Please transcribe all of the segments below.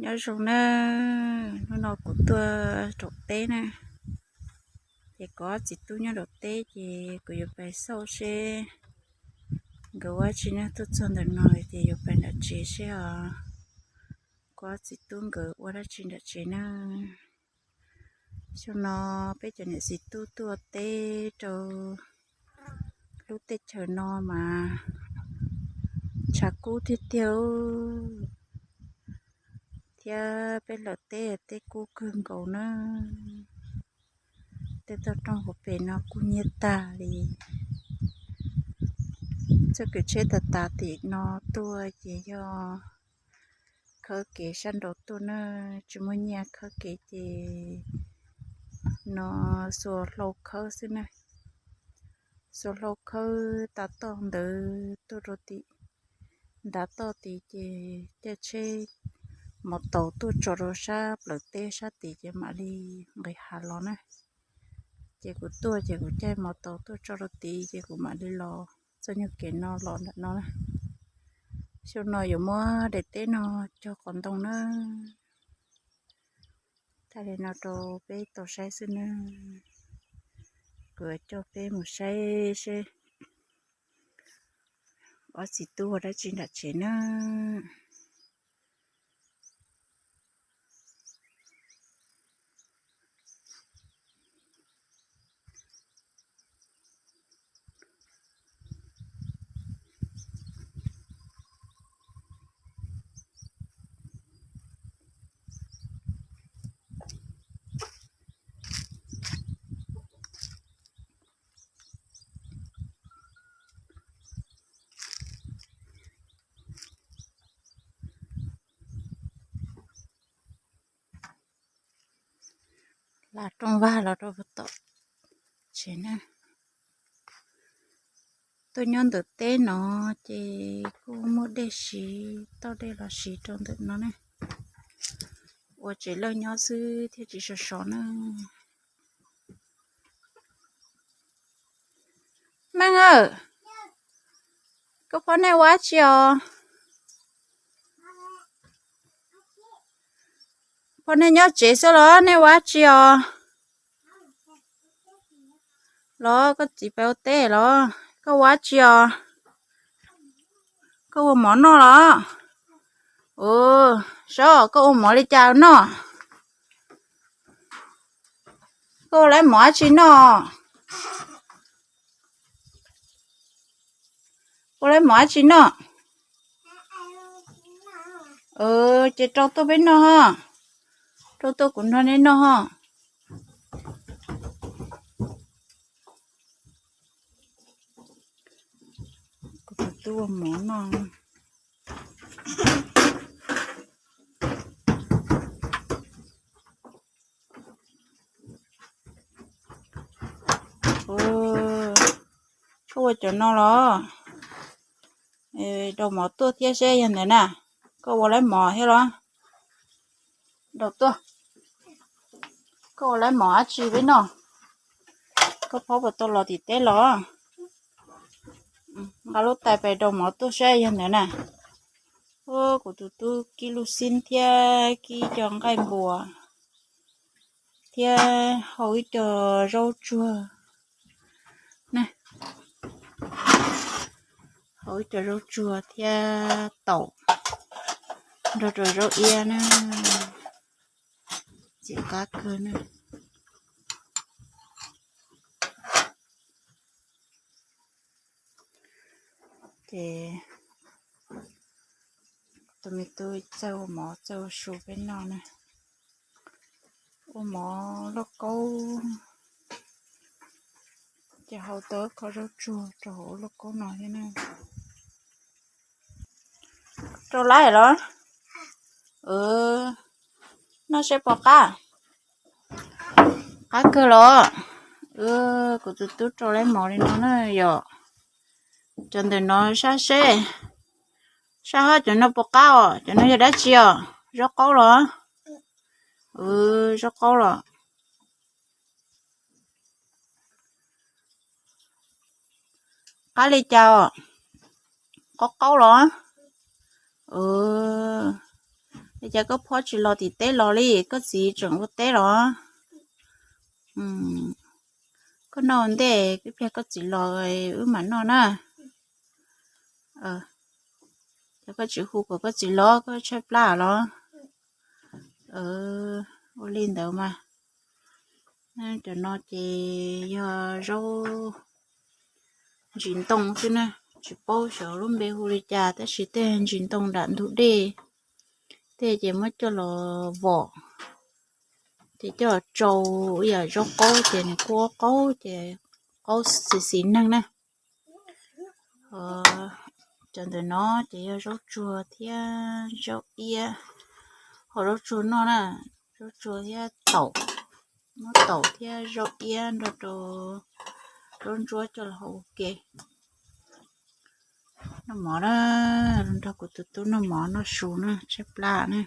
Nyob zoo na, hnub no kuv tuaj rau teb na, ces kuv ob txiv tub nyob rau teb ces kuv yuav pais xauj seb nkawd ua dab tsi na, tuaj txog ntawm no ces yuav pais nram tsev seb os, kuv ob txiv tub nkawd ua dab tsi nram tsev na. Xyoo no peb cov niam txiv tub tuaj teb rau lub teb chaws no mas tshav kub tiag tiag, thiab peb lawm teb teb kub kawg nkaus na. Tej toj roob hauv pes no kub nyiab tag li. Txoj kev tsheb tas tas tim no tuaj ces yog khawb kev sab nraud tuaj na, tsis muaj nyiaj khawb kev ces no xuas hlau khawb xwb na. Xuas hlau khawb tas toj ntawd tuaj rau tim ntav toj tid ces caij tsheb mos taus tuaj tso rau sab plawv teb sab tid ces mam li nqis hav los na. Ces kuv tuaj ces kuv caij mos taus tuaj tso rau tid ces kuv mam li los txoj nyuag kev no los ntawm no na. Xyoo no yuav muab daim teb no cog qos ntoo na. Thaij li no rau peb tau saib xwb na. Kuv coj peb mus saib seb ob txiv tub ua dab tsi nram tsev na. Lam rooj vag los rau tom tsev na. Tuaj nyob ntawm teb no ces kuj muaj dej siv, toj dej los siv rau ntawm no ne. Ua tsev lawj nyob xwb thiaj tsis sov sov na. Meej aw, koj phob nej ua dab tsi os? Phob nej nyob tsev xwb los nej ua dab tsi os? Los koj txiv pais ua teb los koj ua dab tsi os? Koj ua mov noj los? Ua, saib koj ua mov li cas noj? Koj ua lawv mov dab tsi noj? Ua lawv mov dab tsi noj? Ces rau tuaj peb noj ho. Rau tuaj kuv nrog nej noj ho. Kuv tus tub ua mov noj. Koj ua cov no los? Rau mov tuaj thiab seb yog ntawd na. Koj ua lawv mov thiab los? Rau tuaj. Koj ua lawv mov dab tsi peb noj? Koj phob puas tau los tim teb los? Nqa lub tais pais rau mov tuaj seb yog ntawd na. Ua kuv tus tub kib lub xib thiab kib cov nqaij npua thiab hau ib co zaub tsuag. Hau ib co zaub tsuag thiab taum nrog rau zaub iab na. Txiv qab kawg na. Ces tus me tub txawj ua mov txawj ua su peb noj na. Ua mov lauj kaub, ces hau tau kho zaub tsuag rau hauv lauj kaub no thiab na. Rau lawm los? Noj seb puas qab. Qab kawg los? Kuv tus tub rau lawv mov li no na yom. Cov ntawm no sab seb, sab hab cov no puas qab os? Cov no yog dab tsi os? Zaub qaub los? Zaub qaub los? Qab li cas os? Qaub qaub los? Es cas koj phob tsis los tim teb los li, koj txiv tseem ua teb los? Koj noj ua ntej, ib pliag koj txiv los wb mam noj na. Ces koj tsis hu kom koj txiv los, koj tshaib plab los? Ua li ntawd mas. Cov no ces yog zaub ntsis ntoo xwb na, tsis paub xyov lub npe hu li cas, tab sis tej ntsis ntoo nram ntug dej, tej ces muab coj los vom, ces coj los tsau ib yam zaub qaub ces nws kuj qaub, ces qaub xis xis neeg na. Cov ntawm no ces yog zaub tsuag thiab zaub iab, ho zaub tsuag no na, zaub tsuag thiab taum, muab taum thiab zaub iab nrog rau zaub ntsuab coj los hau ua ke. Noj mov na, nrog kuv tus tub noj mov noj su na, tshaib plab na.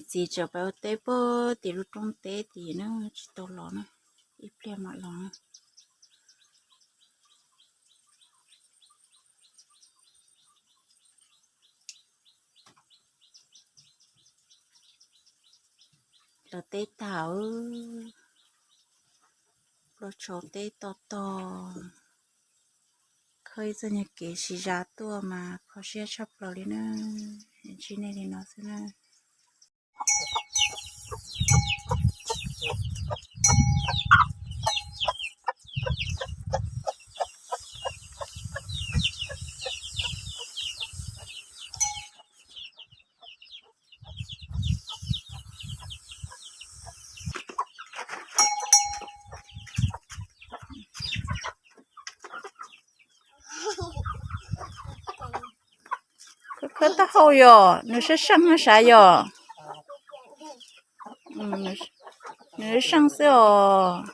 Txiv tseem pab ua teb puag tim lub roob teb tim na, tsis tau los na, ib pliag mam los. Los teb tag, los tshauv teb to to, khawb ib txoj nyuag kev siv zam tuaj mas kho siab tshaj plaws li na. Ntsib nej li no xwb na. Khawb taub hau yom, nws sab seej no sav yom. Nws sab seej xwb os.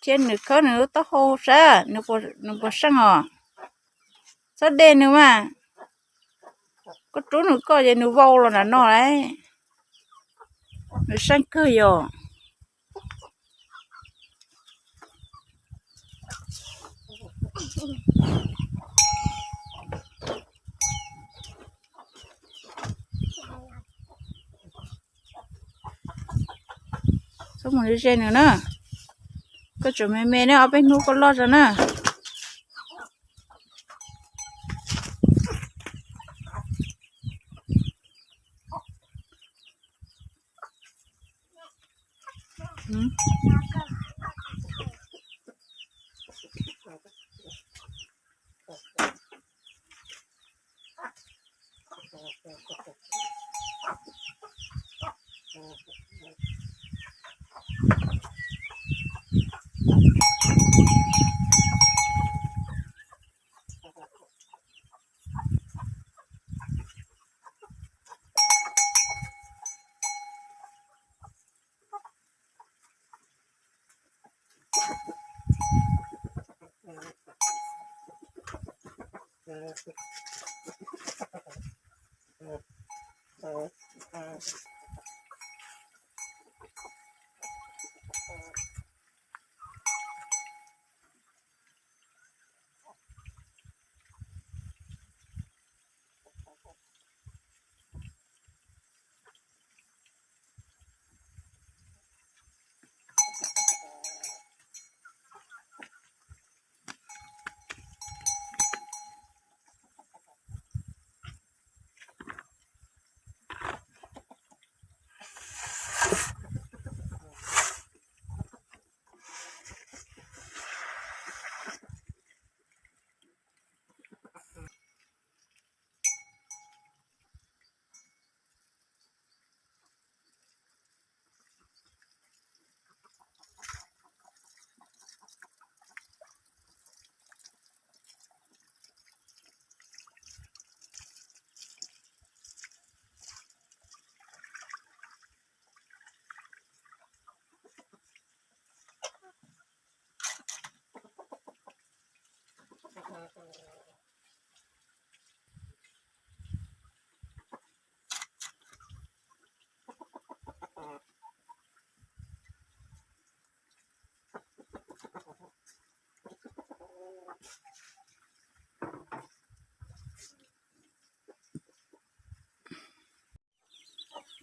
Thiab nws khawb nws lub taub hau sav, nws puas seej os. Txhob de nws mas, koj rub nws koj ces nws vau los nram no lauj. Nws seej kawg yom. Txhob mus ze ze nws na. Koj tseem me me ne, ob peb hnub koj loj zog na.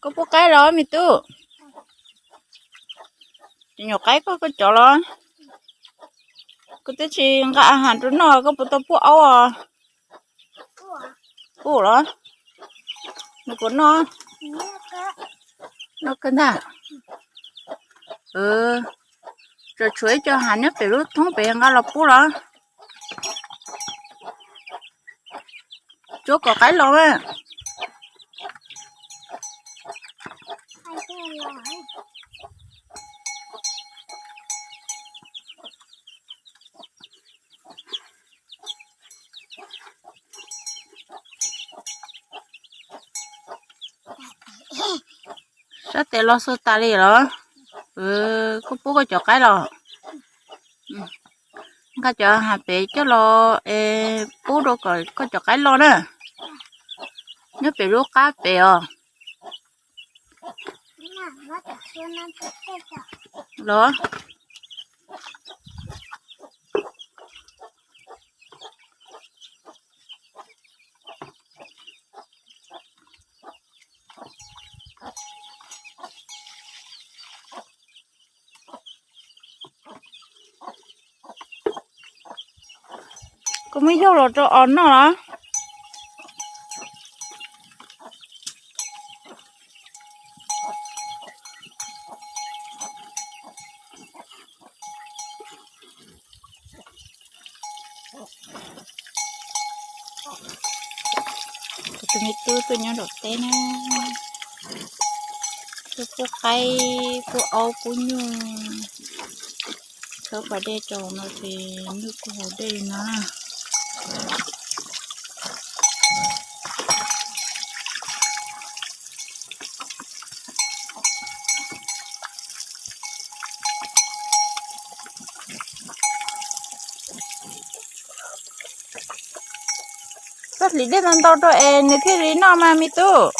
Koj pub qaib los me tub? Tsis nyuam qaib koj, koj cov los? Koj twb tsis nqa a has rau noj, koj puas tau pub aub os? Pub los? Nws puas noj? Noj kawg ntag. Tseem tshuav ib co hav nyob pem lub thoob pem, nqa los pub los. Tsuav kom qaib los mas. Sab tes los xwb tas li los? Koj pub koj cov qaib los? Nqa cov hav pem coj los es pub rau kom koj cov qaib los na. Nyob pem lub qab pem os. Los. Koj muab yaug los rau os noj los? Kuv tus me tub tuaj nyob nraum teb na, tuaj pub qaib, pub aub, pub nyuj. Khawb pas dej rau no ces nyuj kuj haus dej li no. Koj hliv dej ntau ntau rau es nws thiaj li noj mas me tub.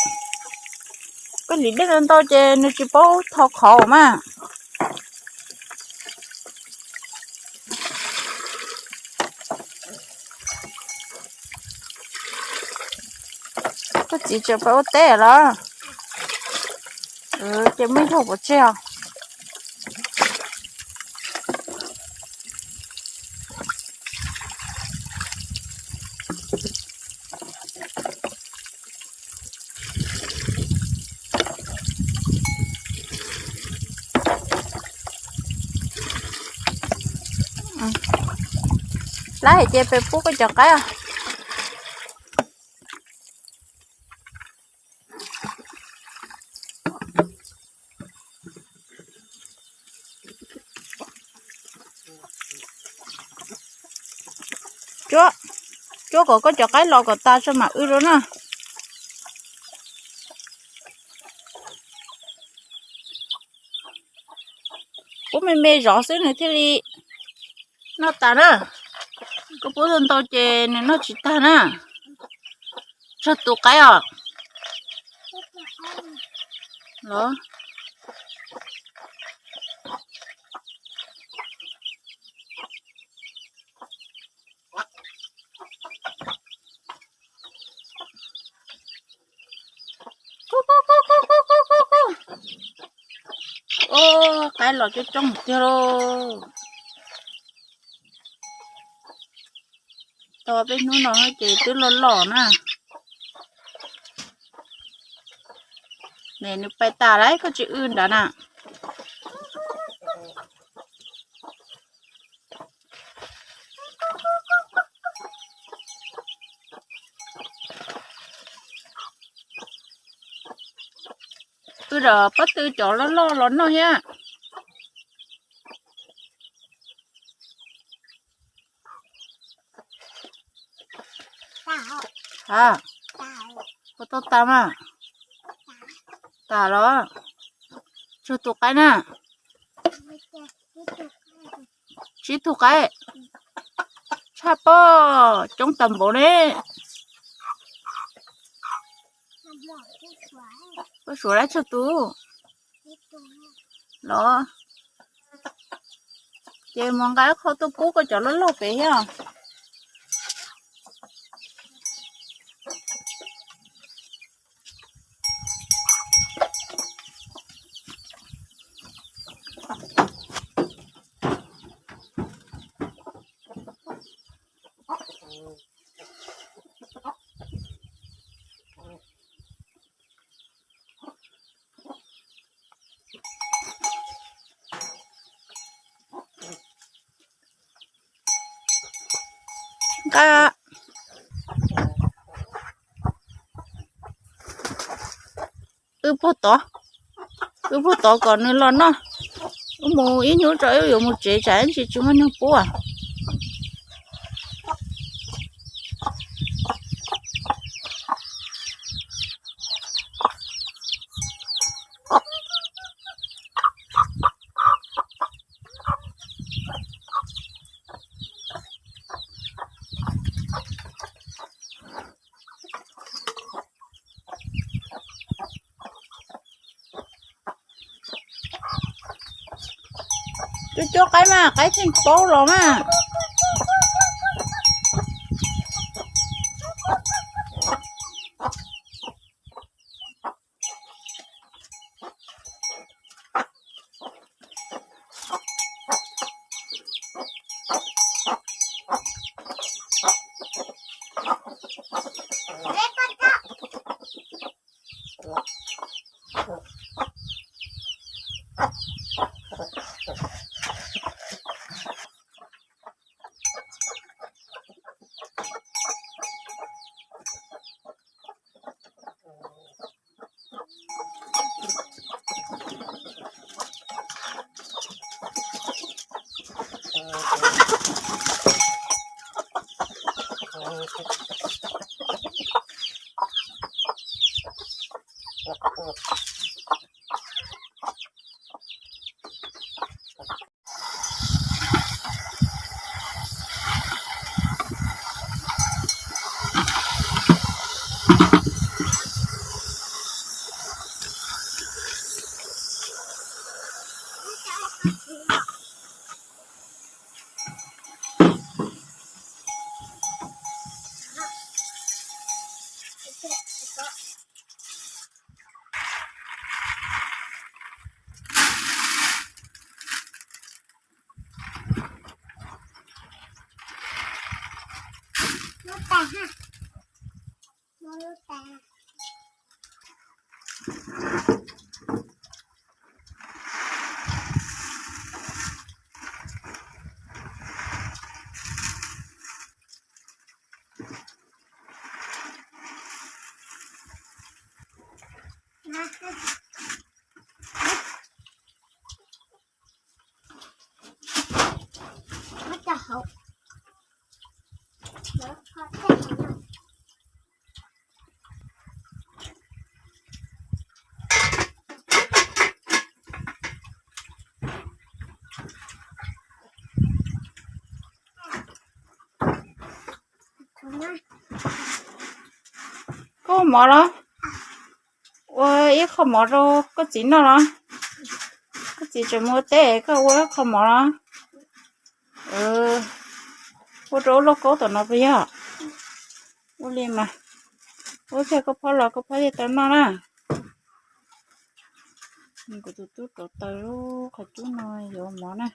Koj hliv dej ntau ntau ces nws tsis paub tho qhauv mas. Koj txiv tseem pais ua teb los? Ces muab yaug pov tseg os. Lab hais tias peb pub koj cov qaib. Tsuab, tsuab kom koj cov qaib los kom tas tso mam wb rau na. Pub me me zov xwb nws thiaj li noj tas na. Koj pub ntau ntau ces nws noj tsis tag na. Tsawg tus qaib os? Los. Ub, qaib los coob coob tiag lauj. Tau peb hnub no ces twb loj loj na. Ne nws pais tas lawm koj tsis wb nrad na. Wb rau pob tw cov loj loj los noj thiab. Ha, puas tau tas mas? Tas los? Tsawg tus qaib na? Tsib tug qaib. Tshaj pob, coob tag npaum ne. Koj suav lab tsawg tus los? Ces mus nqa ib qho tuaj pub koj cov loj loj pem thiab. qab. Wb puag tod, wb puag tod kom nws los noj. Wb mus ib hnub tso wb yuav mus tsev tsam ib ntsis tsis muaj neeg pub. Cuab cuab qaib mas, qaib tseem paub los mas. Koj ua mov los? Ua ib qho mov rau koj txiv noj los? Koj txiv tseem mus ua teb, koj ua ib qho mov los? Ua rau ub lauj kaub tom no puas yog? Ua li mas, ua thiaj koj phob los koj phob thiaj tau noj na. Kuv tus tub rauv taws lub qhov cub no yuav mov na.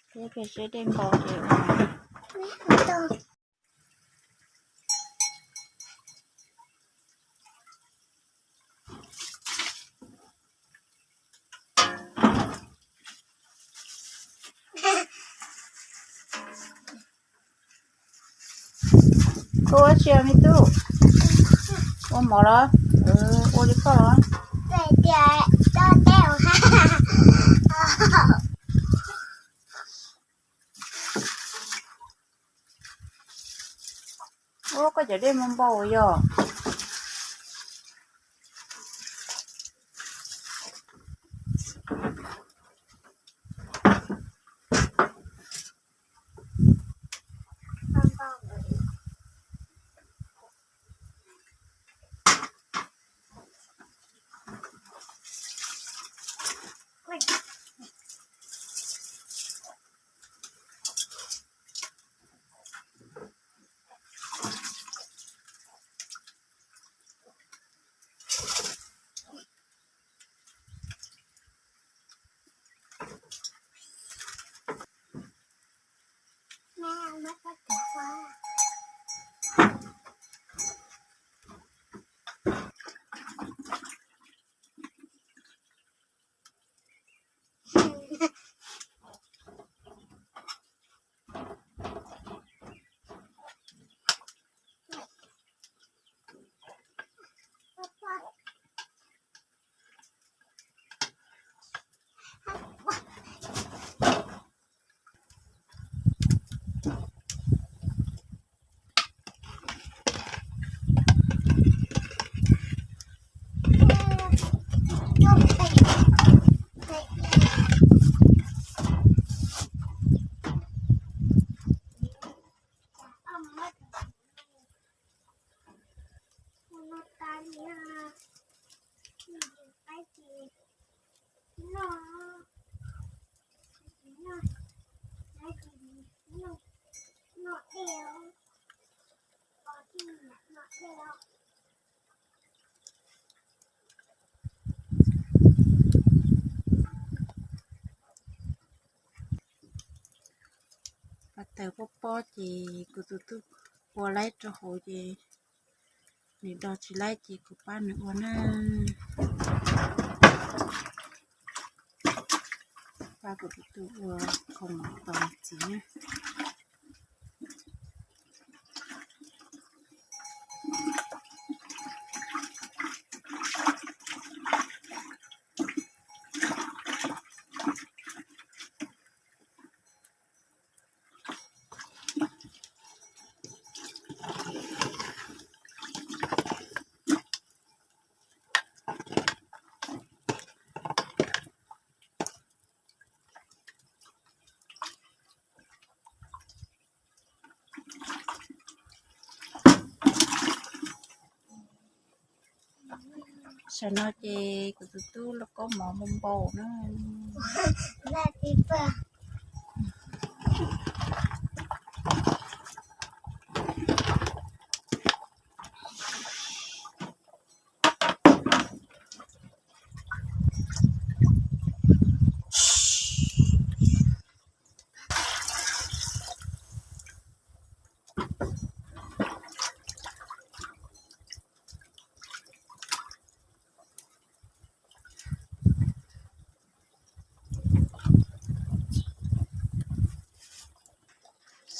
Thiab peb seb dej npau ces ua mov. Koj ua tsi me tub? Ua mov los? Ua li koj los? Ua koj cov dej npau npau yog. Pas taws pob pob ces kuv tus tub ua laib rau hauv ces nws do tsis laib ces kuv pab nws ua na. Pab kuv tus tub ua khoom mov tos txiv na. Tam sim no ces kuv tus tub lauj kaub mov npau npau na. Tam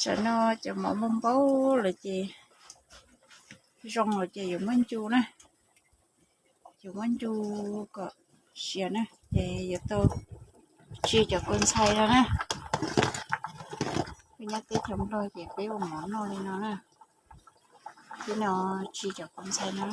sim no cov mov npau npau lawm ces zoo lawm ces yuav muab ncu na. Yuav muab ncu kom siav na ces yuav tau tsis cov kua ntxhais no na. Peb nyob teb chaws Nplog ces peb ua mov noj li no na. Peb no tsis cov kua ntxhais no.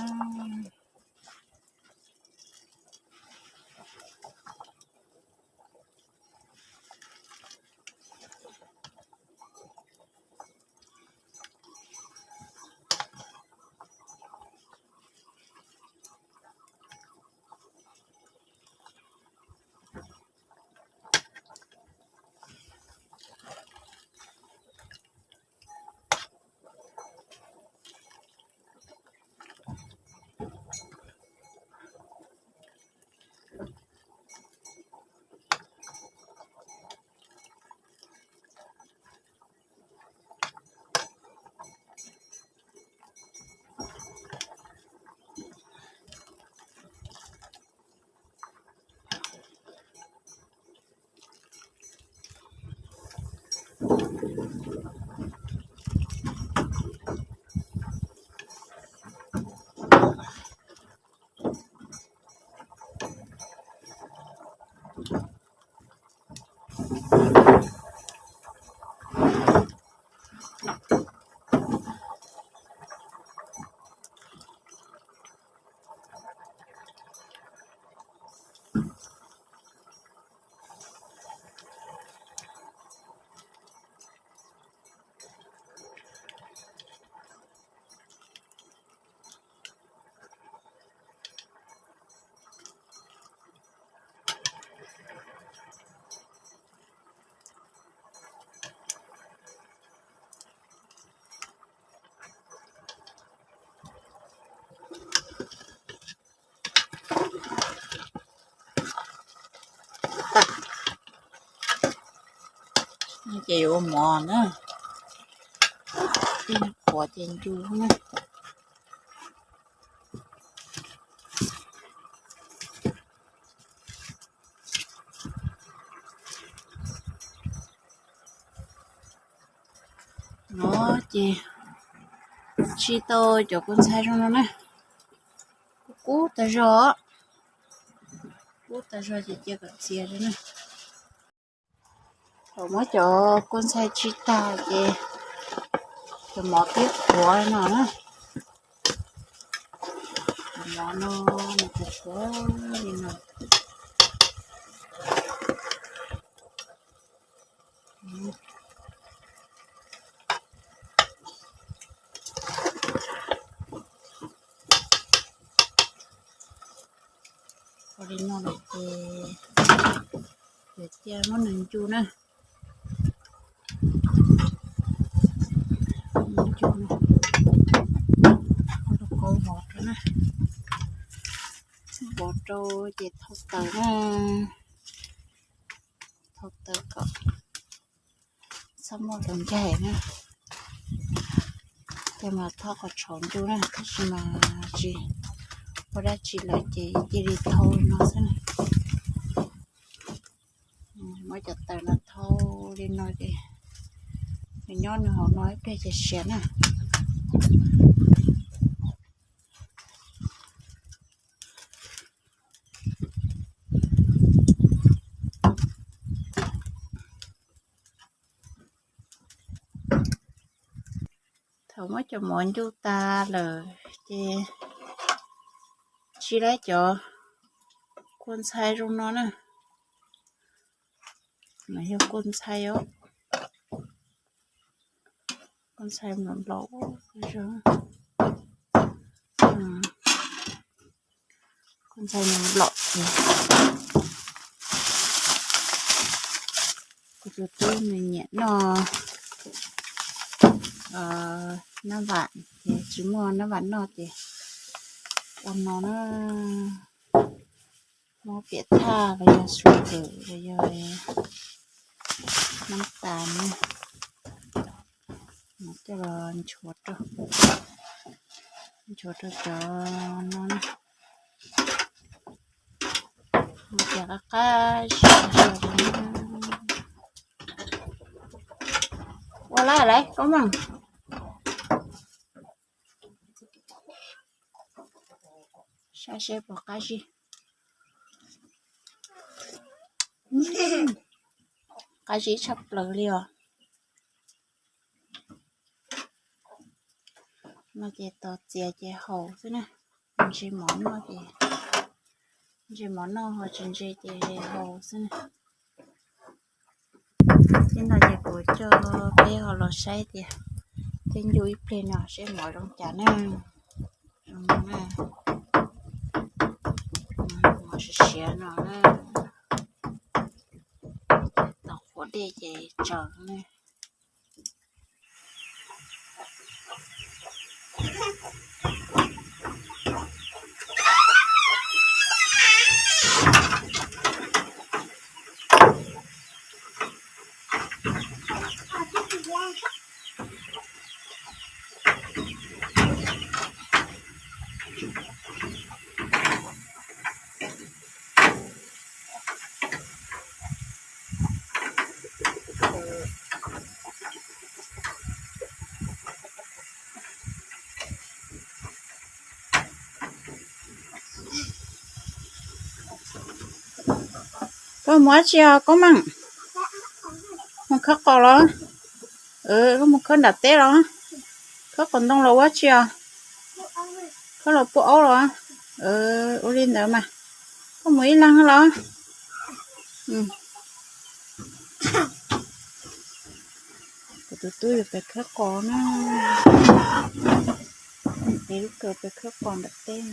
Ces yuav ua mov na, qhuav ces ncu na. No ces tsis tau cov kua ntxhais zoo no na, kub kub tas zog, kub tas zog ces cia kom txias na. Thaum muab cov kua ntxhais tsis tag ces cov mov twb qhuav no na. Cov mov no nws qhuav li no. Ua li no lawm ces yuav cia muab nws ncu na. Ncu. Rau ces thau taws na, thau taws kom txhob muaj hluas ncaig na. Ces mas thau qhov tshauv ncu na, tab sis mas tsis ua dab tsi lawm ces cia li thau li no xwb na. Muab cov taws no thau li no ces nws nyob nws hauv no ib pliag ces siav na. Thaum muab cov mov ncu tas lawm ces tsis laib cov kua ntxhai zoo no na. Mas yog kua ntxhai os, kua ntxhai nplaum nplaum, kua ntxhai nplaum nplaum. Kuv tus tub nws nyiam noj nab vam ces tsis muaj nab vam noj ces ua no na, muab piam thaj los yog sugar los yog nab tas na, coj los nchuav rau, nchuav rau cov no na. Ua cas qab qab zib zog li. Ua lawm lauj Koob Meej, saib seb puas qab zib. Qab zib tshaj plaws li os. No ces tos txias ces haus xwb na. Ntse mov noj ces, ntse mov noj ho tsis ntse ces haus xwb na. Tib no ces kuv coj peb ho los saib tias tej ncuj ib pliag no seb mov zoo cas na. Zoo no na, mov siav siav no na, tos qhuav dej ces tsaws na. Koj mus dab tsi os Koob Meej? Mus khawb qos los? Koj mus khawb nram teb los? Khawb qos ntoo los ua dab tsi os? Khawb los pub aub los? Ua li ntawd mas. Koj mus ib leeg los? Kuv tus tub yuav pem khawb qos na. Pem lub kawm pem khawb qos nram teb.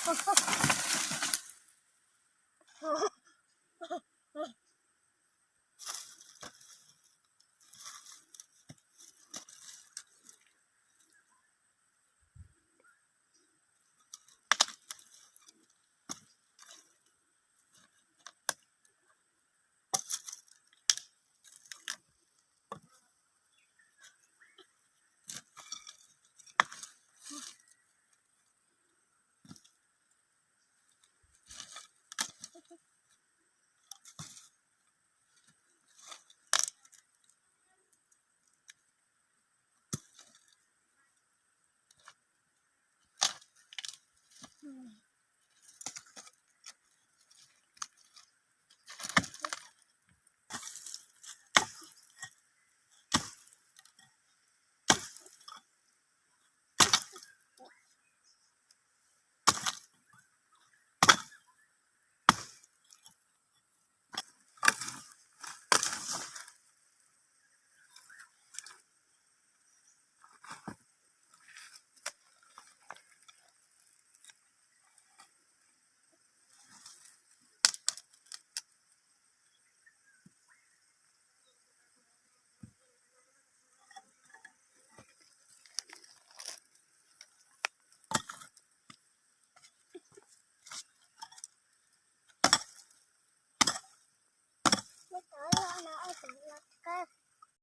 Ua